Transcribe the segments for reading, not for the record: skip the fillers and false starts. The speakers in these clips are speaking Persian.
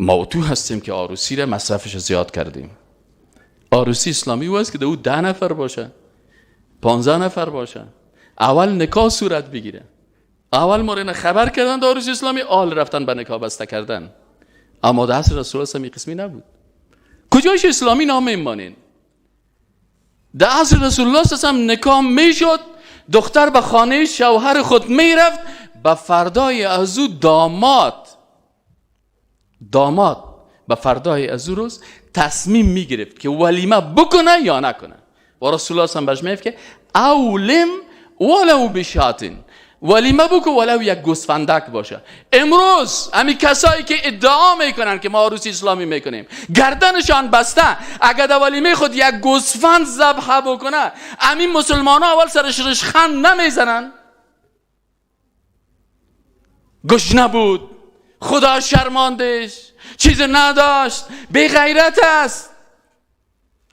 ما و تو هستیم که عروسی را مصرفش زیاد کردیم. عروسی اسلامی او است که او 10 نفر باشه، 15 نفر باشه، اول نکاح صورت بگیره. اول ما را خبر کردن در عروسی اسلامی، آل رفتن به نکاح بسته کردن. اما در عصر رسول الله این قسمی نبود. کجایش اسلامی نام میمانین؟ در عصر رسول الله صلی الله علیه و سلم نکاح میشد، دختر به خانه شوهر خود میرفت، به فردای از او داماد به فردای از او روز تصمیم میگرفت که ولیمه بکنه یا نکنه. و رسول الله صلی الله علیه و سلم که اولم ولو بشاتین، ولیمه بکن ولو یک گوسفندک باشه. امروز همین کسایی که ادعا میکنن که ما عروسی اسلامی میکنیم، گردنشان بسته، اگر در ولیمه خود یک گوسفند ذبح بکنه، همین مسلمان ها اول سرش رشخند نمیزنن. گشنه بود، خدا شرماندش، چیز نداشت، بی غیرت است.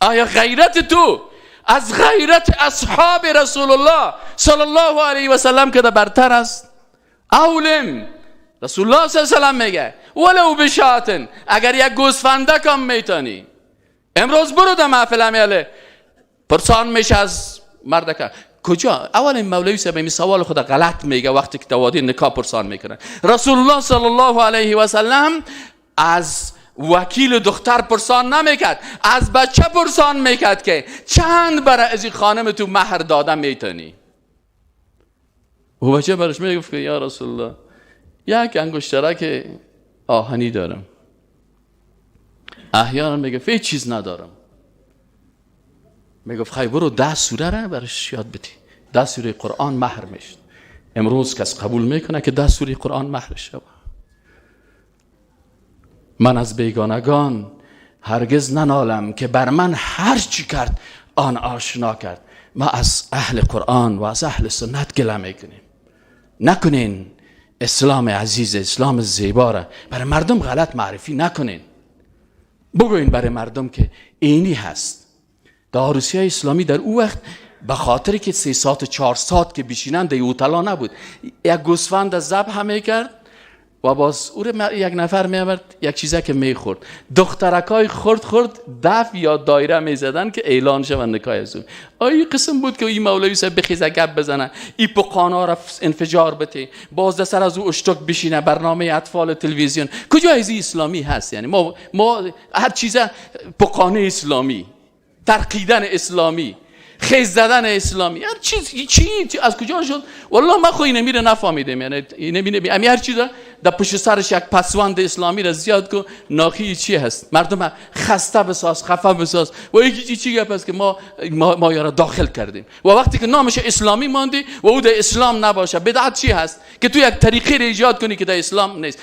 آیا غیرت تو از غیرت اصحاب رسول الله صلی الله علیه و سلم که برتر است؟ اولم رسول الله صلی الله علیه و سلم میگه ولو بشاتن، اگر یک گوسفندک هم میتونی. امروز برو در محفل امیاله پرسان میشه از مردکه کجا؟ اول این مولوی صاحب این سوال خود غلط میگه وقتی که دوادی نکاح پرسان میکنه. رسول الله صلی الله علیه و سلم از وکیل دختر پرسان نمیکرد، از بچه پرسان میکرد که چند برای از این خانم تو مهر دادن میتونی. و بچه برش میگفت که یا رسول الله یک انگشترک آهنی دارم. احیانا میگفت هیچ چیز ندارم. میگفت خیلی برو 10 سوره را برش یاد بدی، 10 سوره قرآن مهر میشد. امروز کس قبول میکنه که 10 سوره قرآن مهر شود؟ من از بیگانگان هرگز ننالم که بر من هر چی کرد آن آشنا کرد. ما از اهل قرآن و از اهل سنت گله میکنیم. نکنین اسلام عزیز، اسلام زیبا را برای مردم غلط معرفی نکنین. بگوین برای مردم که اینی هست. در عروسی اسلامی در او وقت به خاطر که 3 ساعت 4 ساعت که بشینن در اوتلا نبود، یک گوسفند ذبح میکرد و باز او رو یک نفر میآورد یک چیزی که میخورد. دخترکای خرد خرد دف یا دایره میزدن که اعلان شه و نکاح از اون. آیا قسم بود که این مولوی صاحب بخیزه گپ بزنه، این پقانا را انفجار بده، باز سر از او اشتک بشینه، برنامه اطفال تلویزیون. کجا از اسلامی هست؟ یعنی ما هر چیز پقانه اسلامی، ترقیدن اسلامی، خیز زدن اسلامی، هر چیز چی از کجا شد؟ والله ما خو اینو میره نفهمیدم. یعنی اینو میره هر چیز در پشت سرش یک پسوند اسلامی را زیاد کو، ناخی چی هست؟ مردم خسته بساز، خفه بساز. و یکی چی گپ است که ما یارا داخل کردیم. و وقتی که نامش اسلامی ماندی و او در اسلام نباشه، بدعت چی هست؟ که تو یک طریقه را ایجاد کنی که در اسلام نیست.